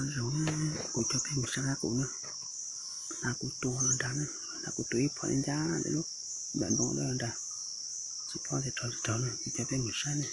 Zoo, kuv coj peb mus saib qab qus na. Hnav kuv tua los nrad na, hnav kuv tua ib phom ncaj ncaj ntawm lub nram nroog dawb los nrad. Tsis paub tias raug tsis raug na, kuv coj peb mus saib na.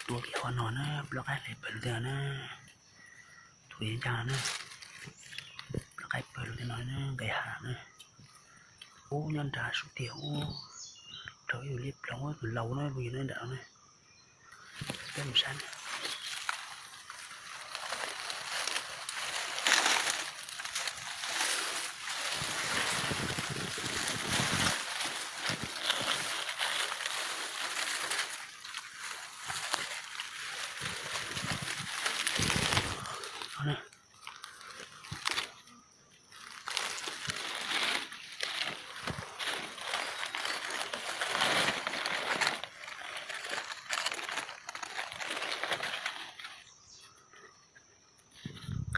Tua kiag qhov no na, ploj qaib hle pawg lug tiag na. Tua yeej ncaj no na. Ploj qaib pawg lug tiag no na, nqes hav na. Ub, nyob nrad sub tiag ub. Raug ib tug liab ploog tus laus na, mus yog nyob nrad no na. Peb mus saib na.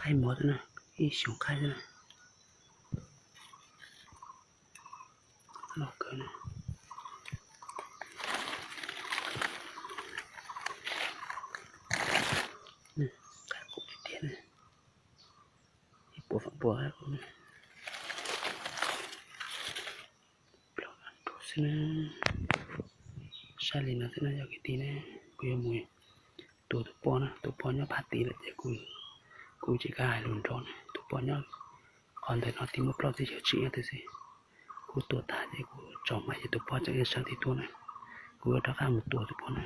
Qaib mov xwb na, ib xyoos qaib xwb na. Loj kawg na. Qaib qus tiag tiag na. Ib puas feem pua qaib qus na. Plaub tus xwb na. Saib li no xwb na yog kwv tij na, kuv yuav mus tua tus poj na, tus poj nyob phab tid lawm ces kuv, kuv tsis kam hais lus nrov na, tus poj nyob qhov ntawm no tib muaj plaub txhiab caum tsib tawm xwb. Kuv tua tag ces kuv tso mas ces tus poj tseem sawv tib tuaj na, kuv yuav rov qab mus tua tus poj na.